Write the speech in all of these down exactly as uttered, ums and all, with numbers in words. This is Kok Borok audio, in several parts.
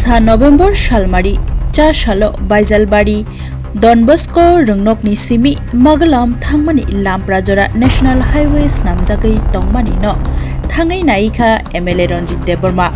Sa November salmari cha salo Baijalbari Don Bosco rwngnokni simi Magalam thangmani Lamprajora National Highway snamjagwi tongmani no thangwi naikha M L A Ranjit Debbarma.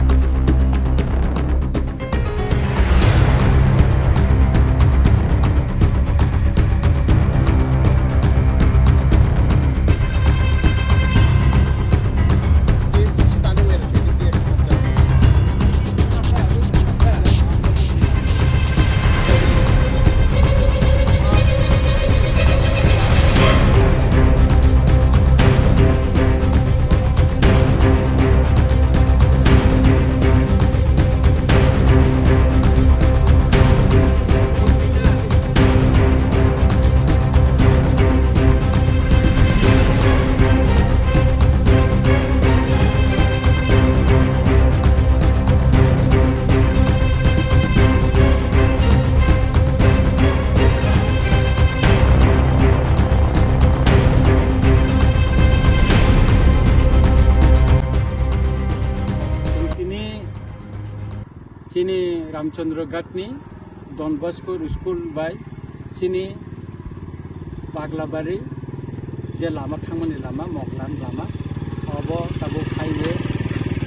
Tini chini Ramchandra Ghatni Don Bosco School bai chini Baglabari je lama thangmani lama, Moglan lama, obo tabuk highway,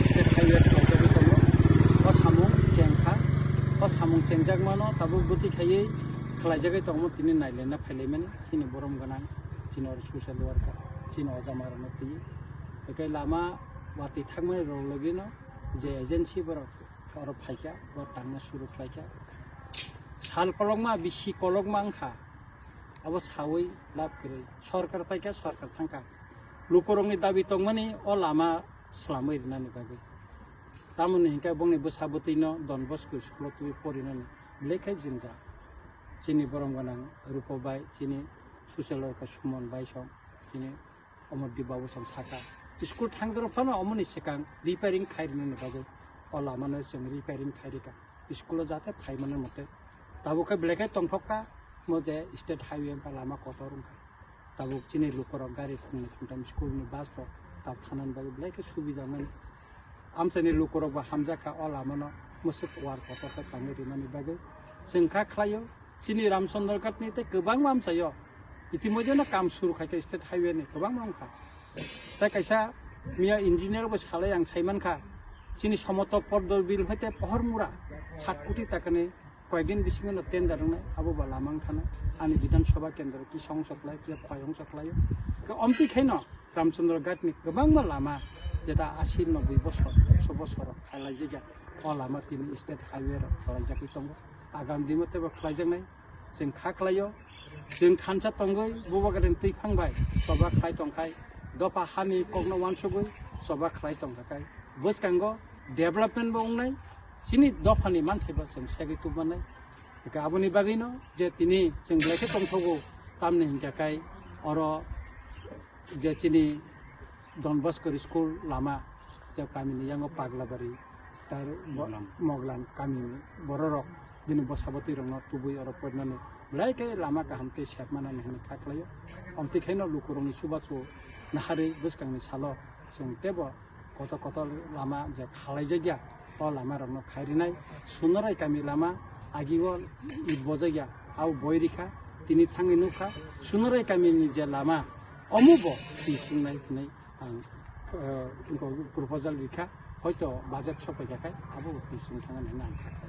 state highway khlaijagwi tongo. O samung chengkha, o samung chengjakmano tabuk bwtwi khaiwi khlaijagwi tongmo tini nailaina phailaimani chini borom gwnang, chini oro social worker, chini ojama rokno twi. Ekai lama watwi thangmani rok logino je agency borok oro phaikha, bo tangna suru khlaikha. Sal kolokma, bisi kolokma wngkha, abo sawi lab kwrwi. Sorkar phaikha, sorkar thangkha. Lukurokni dabi tongmani o lama slamwi rinani bagwi. Tamoni hinkhe bongni bwsa bwtwino Don Bosco school-o twiwi porinani belai khe jwngjal. Chini borom gwnang Rupo bai, chini social worker Sumon bai song, chini Omor Dibba bo chwng sakha, school thangdoro phano omoni swkang repairing khai rwnani bagwi o lamano chwng repairing khai rwkha, school-o jate phaimani mote. Tabuk khe belai khe tongthokka, mo je state highway wngkha, lama kotor wngkha. Tabuk chini lukurok gari khungni khungtham school-ni bus rok tabuk thanani bagwi belai khe subida mani. Amchaini lukurok bo hamjakha o lamano, mwswk kuar kotor khe tangwi rwmani bagwi chwng kha khlaio. Chini Ramchandra Ghatni tei kwbangma amchaio. Itimodhyeno kam suru khaikha state highway ni kwbangma wngkha. Tei kaisa miya engineer bo salai ang saimankha. Chini Somoto Pordor Bill hoite Pohormura sat koti takani koyekdin bisingo no tender wngnai, abo ba lama wngkha na. Ani Bidhan Sabha kendro kisa ongsa khlai, kisa khwai ongsa khlaio. Khe omtwi khaino Ramchandra Ghatni kwbangma lama jeta asi noboi bosor, ekso bosor khailaijakya. O lama tini state highway rok khalaijagwi tongo. Agam dino teibo khlaijaknai. Chwng kha khlaio, chwng thansa tongwi Bubagrani twiphang bai choba khlai tongkhai, dopha hani kokno uansugwi choba khlai tongkha khai bwskango development bo wngnai, chini dophani manthai bo chwng segwi tubmanai. Hwnkhe aboni bagwino je tini chwng belai khe tongthogo, tamni hinkhe khai oro je chini Don Bosco school lama, je kamini yango Paglabari, tar bo-, Moglan. Moglan kamini bororok bini bwsa bwtwi rokno tubui oro porinani belai khe lama kaham tei sep manani hwnwi kha khlaio. Omtwi khaino lukurokni chubachu naharwi bwskangni salo chwng teibo kotor kotor lama je khalaijakya, o lama rokno khai rinai. Sunorai kami lama agio it bojakya, abo boi rikha, tini thangwi nukha. Sunorai kamini je lama, omo bo twi sungnai hinwi ang, eh, proposal rikha, hoito budget sopaikha khai abo bo twi sung thangani hinwi ang kha khlai.